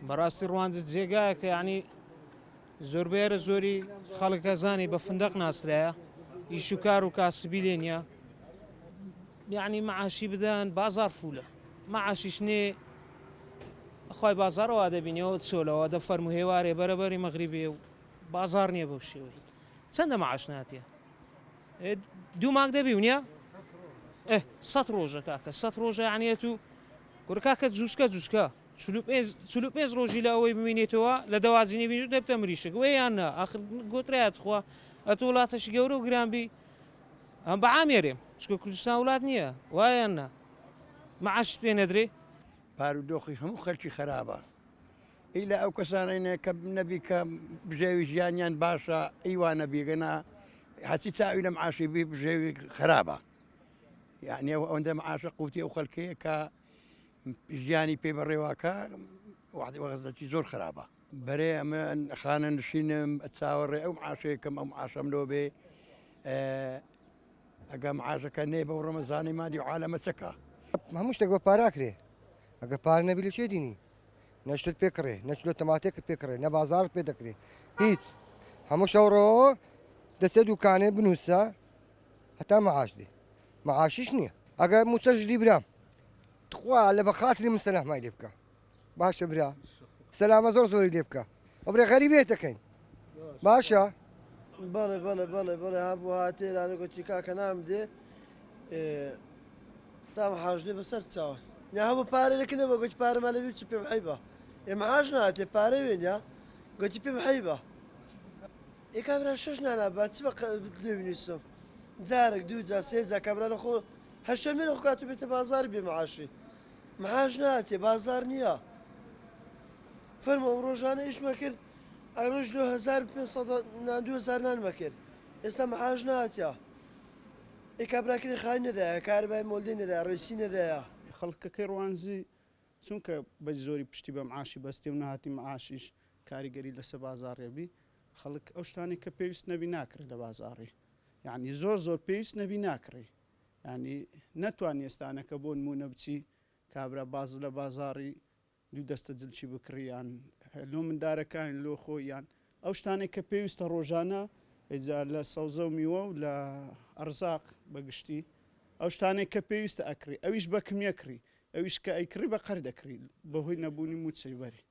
بەڕاستی ڕواندز جێگایەکە یانی زۆربەی هەرە زۆری خەڵک ئەزانی بە فندق ناسرایە ئیش و کار و کاسبی لێ نییە یعنی معاشی بدەن بازار فولە معاشیش نێ خی بازارەوە دەبینەوە چۆلەوە دە فەرمو هێوارێ بەرەبەری مەغریبێ و بازار نییە بەو شێوەی چەندە معاش ناتیە دوو مانگ دەبی و نییە سە ڕۆژە کاکە سە ڕۆژە یعنیەت و کورە کاکە جوسکە جوسکە 45 ڕۆژی لە ئەوەی بمینێتەوە لە دەواجینی بینی دەبتە مریشک وێ یان نا ئاخر گۆترایە تخوا ئەتۆ وڵاتەشی گەورە و گران بی ئەم بە عام یەرێم چکە کوردستان وڵات نییە وایە یان نا معاشت پێ نەدرێ. بارودۆخی هەموو خەلکی خەرابە ئیلا ئەو کەسانەی نە کە نەبی کە بژێوی ژیانیان باشە ئی وا نەبی گەنا هەچی چاوی لە معاشی بی بژێوی خەرابە یعنی ئەو ئەوەندە معاشە قوتی ئەو خەلکەیە کە ژیانی پێ بەڕێواکە وەزعێکی زۆر خراپە. بەرێ ئەمە خانە نشینم چاوەڕێ ئەو معاشەیەکەم ئەو معاشەم لۆ بێ ئەگە معاشەکە نێ بەو ڕەمەزانی مادی و عالەمە چەکە. هەموو شتێک بە پاراکرێ ئەگە پارە نەبی لە چێ دینی نەشتت پێ کڕێ نە چلۆ تەماتێکت پێ کڕێ نە بازاڕت پێ دەکرێ هیچ هەموو شەو ڕۆ دەچێ دوکانێ بنووسە هەتا معاش دێ معاشیش نییە ئەگەر موچەش دی برام تخوا لە بەخاتری من سەلامای لێ بکە باشە برا سەلامە زۆر زۆری لێ بکە ئەبرێ غەریبێت دەکەین باشە بەڵێ بەڵێ بەڵێ بەڵێ هەبوو هاتێرانە گوتی کاکە نام دێ تام حاژنێ بەسەر چاوان یا هەبوو پارە لەکە نەبوو گوتی پارەمان لەبیر چ پێم حەیبە ئێ معاش ناتێ پارە وێنە گوتی پێم حەیبە ئێ کابرا شەش نانا با چ بە لێ بنووسم جارێک دوو جار سێ جار کابرا لە خۆ هەشتەمێ لە خۆ کاتو بێتە بازار بێ معاشی معاش ناتێ بازار نییە فەرموو ئەم ڕۆژانە ئیشمە کرد ئەی ڕۆژ 2500 نان 2000 نانمە کرد ئێستا معاش ناتە ئێ کابرا کرێ خانی نەدایە کارەبای مۆلدەی نەدایە ڕێسی نەدایە. خەڵکەکەی ڕوانزی چونکە بە زۆری پشتی بە معاشی بەستێ و نەهاتی معاشیش کاریگەری لەسە بازاڕێ بی خەڵک ئەو شتانەی کە پێویست نەبی ناکڕی لە بازاڕی یعنی زۆر زۆر پێویست نەبی ناکڕی یعنی نەتوانی ئێستانەکە بۆ نمونە بچی کابرا باز لە بازاڕی دوو دەستە جلکی بکڕی یان لۆ مندارەکان لۆ خۆی یان ئەو شتانەی کە پێویستە ڕۆژانە ئیجا لە سەوزە و میوە و لە ئەرزاق بە گشتی ئەو شتانەی کە پێویستە ئەکڕی ئەویش بە کمیە کڕی ئەویش کە ئەیکڕی بە قەرد ئەکڕی بەهۆی نەبوونی مووچەی بەری.